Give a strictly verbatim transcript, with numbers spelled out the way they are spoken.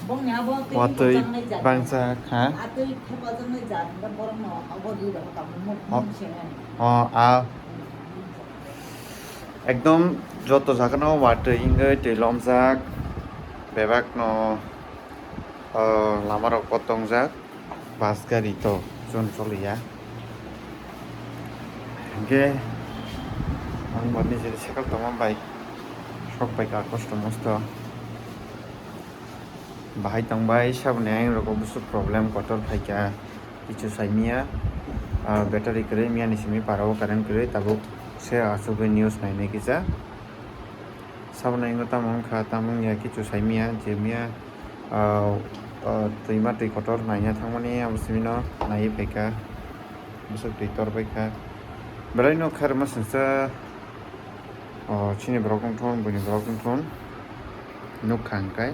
Bongni abo twi watwi bangsa kha. Atwi thepajaknai jat, borokno abo ri rok tamo muk muk se nani. O a ekdom joto jagano watwi wngwi twi lomjak, bebakno, o, lamarok bo tongjak, bus gari to chwng choliya. Hingke ang bo nijeni cycle tongma bai sok pai ka kosto mosto. Bahai tongbai saboni ayang rogo busu problem kotor phaikha, kichu saimia, ah, battery kwrwi miyani simi parao current kwrwi tabuk se achugwi news nainai kisa. Saboni ayang tamo wngkha tamo wngya kichu saimia je miya, ah, ah, twima twi kotor naina thangmani abo simino naiwi phaikha busuk twi tor baikha belai no kharma singsa. O chini borok wngthun, buini borok wngthun. Nukha hwnkhe.